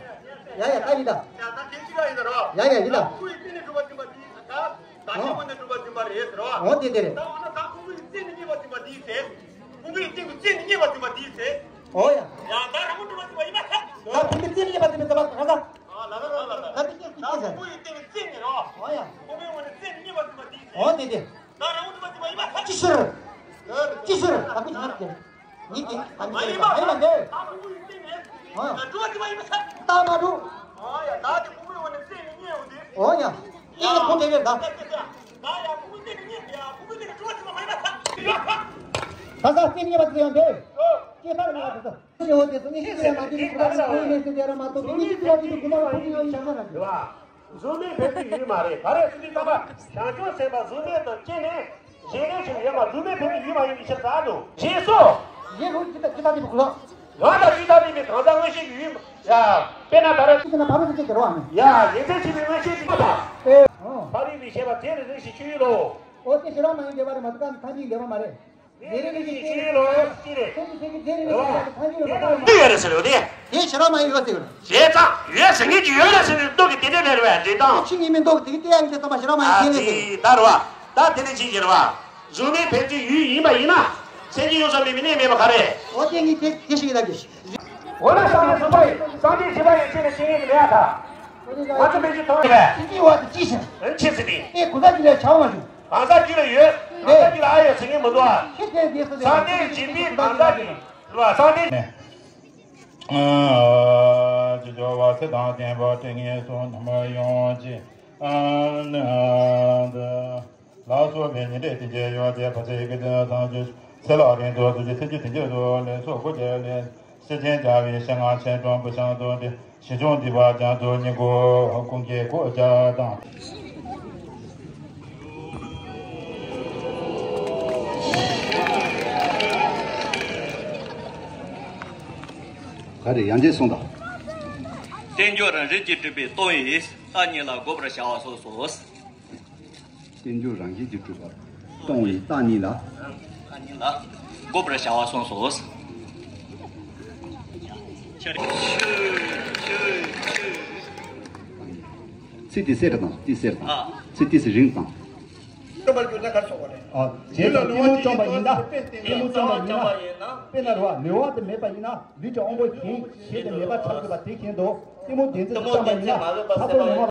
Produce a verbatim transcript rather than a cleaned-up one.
ཡ་ཡ་ད་ཡིན་ད། ཡ་ད་དེ་གཅིག་ཡིན་ད་རོ། ཡ་ཡ་ཡིན་ད། ཁོ་བོའི་རྩེ་ནས་གྲུབ་པ་འཛིན་པ་དེའི་ད་ད་ཆེན་པོ་ནས་གྲུབ་པ་འཛིན་པ་རེད་ཟེར་རོ། འོ་དེ་དེ་རེད། ད་འོ་ན་ད་ཁོ་བོའི་རྩེ་ནས་རྙེད་པ་འཛིན་པ་དེའི་ཚེ། ཁོ་བོའི་སྟེང་དུ་རྩེ་ནས་རྙེད་པ་འཛིན་པ་དེའི་ཚེ། འོ་ཡ། ཡང་ད་རང་ངོ་གྲུབ་པ་འཛིན་པ་ཡིན་པ་ཁ། ད་ཁོ་བོའི་རྩེ་ནས་རྙེད་པ་འཛིན་པའི་ཚེ་མ་གང་ཟག་ད་དེ་སྐད་ཅིག་ད་ཁོ་བོའི་སྟེང་དུ་རྩེ་ནས་རོ། འོ་ཡ། ཁོ་བོའི་ངོས་ནས་རྩེ་ནས་རྙེད་པ་འཛིན་པ་དེའི་ཚེ། འོ་དེ་དེ། ད་རང་ངོ་གྲུབ་པ་འཛིན་པ་ཡིན་པ་ཁ། ཅི་ཕྱིར། ཅི་ཕྱིར་ད་ཁོ་ཅི་ཕྱིར་ཏེ། ཉིད་ཀྱིས་ཨ་ནི་མ་ཡིན་པ་མ་ཡིན་པ་འདོད། ཨ། ད་མ་འགྲོ། ཨོ་ཡ། ད་དེ་ཕུག་མོའི་ངོས་ནས་རྩེ་ནས་རྙེད་འོ་དེ། ཨོ་ཡ། ཨེ་ནི་ཕུག་དེ་རེད་ད། ད་ཡ་ཕུག་མོའི་རྩེ་ནས་རྙེད་ཡ་ཕུག་མོའི་རྩེ་ནས་གྲུབ་པ་ཅི་མ་མ་ཡིན་པ་ད། ད་ས་རྩེ་ནས་རྙེད་པ་དེ་ཡང་འདོད། ཅེས་ལྟར་ངེས་པ་དེ་ཚོ། ཨོ་དེ་ཚོ་ངེས་ཤེས་ཡ་མ་དེ་ནི་གྲུབ་པ་ཅི་མ་ཡིན་ལས་ཟེར་དེ་ར་མ་གཏོགས་ངེས་ཤེས་དེ་ཚོ་གྲུབ་པ་ཕུག་མོའི་ཡང་ཡིན་ས་ར་འདོད། གཟུགས་མེད་ཕན་ཚུན་ཡུལ་མ་རེད། ག་རེ་ཟེར་དུས་ཙམ་པ་བྱང་ཆུབ་སེམས་དཔའ་གཟུགས་མེད་དང་སྐྱེས་ནས་གཞན་ལས་ཕྱིར་ཡོད་པ་གཟུགས་མེད་ཕན་ཚུན་ཡུལ་མ་ཡིན་པའི་ཕྱིར་ཟེར་དོ། ཞེས་སོ། ཡེ་རུ་ཇི་ལྟ་ཇི་ལྟ་དེ་བུ་ཁོ། ཡང་དག་ཇི་ལྟ་དེ་བའི་གང་ཟག་མངོན་ཤེས་ཀྱི་ཡུལ་མ། ཡ། དཔེར་ན་ད་རེས། ཅི་ཟེར་ན་ཕ་རོལ་ཏུ་སྐྱེ་གི་རོ་ཨ་ནི། ཡ། ཡེ་ཚད་ཆེ་བའི་མངོན་ཤེས་ཀྱི་ཡུལ་དང་། ཨེ། ཨོ། ཕ་རོལ་པོས་བཤད་པ་དེ་ནི་རིགས་ཤེས་ཆོས་ཡུལ་ལོ། ཨོ་དེ་ཤེས་རབ་མ་ཡིན་འདོད་པ་རེད་མ་གཏོགས་ཐ་སྙད་འདོད་པ་མ་རེད། དེ་ནི་རིགས་ཤེས་ཆོས་ཡུལ་ལོ་ཅི་རེད། ཁོང་གི་ཚེ་གི་རྗེས་ལ་ཡོད་པ་ཐ་སྙད་ཡོད་པ་ལྟ་བུ་མ། འདི་ཡོད་རེད་ཟེར་ཡོད་དེ། དེ་ཤེས་རབ་མ་ཡིན་ཡོད་ཟེར་ཡོད། བྱས་ཙང་ཡོད་ཟེར་མཁན་གྱི་ཡོད་རེད་ཟེར་ནས་མདོ་གི་དེ་འདྲའི་ལས་རེད་བས་འདྲེ་དང་། ཕྱི་ཉིན་མིན་མདོ་གི་དེ་གི་དེ་ཡང་དེ་ཚང་མ་ཤེས་རབ་མ་ཡིན་ཨ་ཁྱེད་ལས་ཟེར། ད་རེད་བ། ད་དེ་ནས་ཅི་ཟེར་བ། གཟུགས་མེད་ཕན་ཚུན་ཡུལ་ཡིན་པ་ཡིན་ན། སེམས་ཅན་ཡོངས་སུ་མེད་པའི་གནས་མེད་པ་ག་རེ། འོ་དེ་ངས་དེ་དེ་ཞིག་ཡིན་ན་གི། འོ་ན་སངས་རྒྱས་གསུམ་པ་ཡི་སངས་རྒྱས་བཞི་པ་ཡི་ཆེད་ལ་བཤད་ངེས་ཀྱི་མེད་ཨ་ད། ང་ཚོ་མི་ཅི་ཐོང་རེད། སེམས་ཅན་བ་དེ་ཅི་ཞིག་ཨེ་ཆི་ཟིག་དེ། ཨེ་གུ་ས་ཅི་ལས་བྱ་བ་མ་བྱུང་། གང་ཟག་རྒྱུད་ལ་ཡོད། གང་ཟག་རྒྱུད་ལ་ཨ་ཡོད་ཟེར་ངེས་མི་འདུག་ཨ། ཁྱེད་དེ་དེ་སུ་དེ། སངས་རྒྱས་བཞི་པའི་གང་ཟག་གི། རེད་བ་སངས་རྒྱས། ཅི་བྱ་བ་ཚེ་དང་ལྡན་པ་དེ་ངེས་སུ་ནམ་ཡོང་ཅི། ཨ་ནི། ལ་སོགས་པའི་ཉེ་འབྲེལ་དེ་འདྲའི་ཡོད་དེ་བ་ཚེ་གི་དེ་དང་ཚེ་ལ་རིང་དུ་ཚེ་ཚེ་ཚེ་དེ་འདྲའི་དུ་ལས་སོགས་སྐུ་རྒྱལ་ལས་སེ་ཆེན་རྒྱལ་བའི་ཞལ་སྔ་ཆེན་དྲོན་པོ་ཤང་དུ་འདི་ཞི་འབྱུང་འདི་བ་ཅན་དུ་ཉིད་སྐུ་ཀུན་གྱི་སྐུ་བྱ་དང་། ག་རེ་ཡང་རྗེས་སོང་དང་། རྟེན་འབྱུང་རང་བཞིན་གྱིས་གྲུབ་པའི་སྟོང་ཡིན། རྟག་གཉིས་ལ་འགོད་པར་བྱ་བ་སོགས་སོ། རྟེན་འབྱུང་རང་བཞིན་གྱིས་གྲུབ་པ་སྟོང་ཡིན་རྟག་གཉིས་ལ། རྟག་གཉིས་ལ་འགོད་པར་བྱ་བ་སོགས་སོ། ཚིག་དེ་གསལ་དུ་དང་ཏི་གསལ་དང་། ཨ། ཚིག་ཏི་སི་རིང་དང་། སྟོན་པར་གྱུར་ན་གར་སོགས་པ་རེད། ཨ། བྱས་ཙང་གཏི་མུག་བཅོམ་པ་ཡིན་ན། གཏི་མུག་བཅོམ་པ་ཡིན་ན། དཔེར་ན་རེད་བ། ལུས་དབང་དུ་མེད་པ་ཡིན་ན་ལུས་ཀྱི་དབང་པོ་གཞན་ཞེས་ཏེ་མེད་པར་ཆགས་དགོས་པ་དེ་བཞིན་དུ་གཏི་མུག་བདེན་འཛིན་དུ་བཅོམ་པ་ཡིན་ན་ཁ་དོག་ཉོན་མོངས།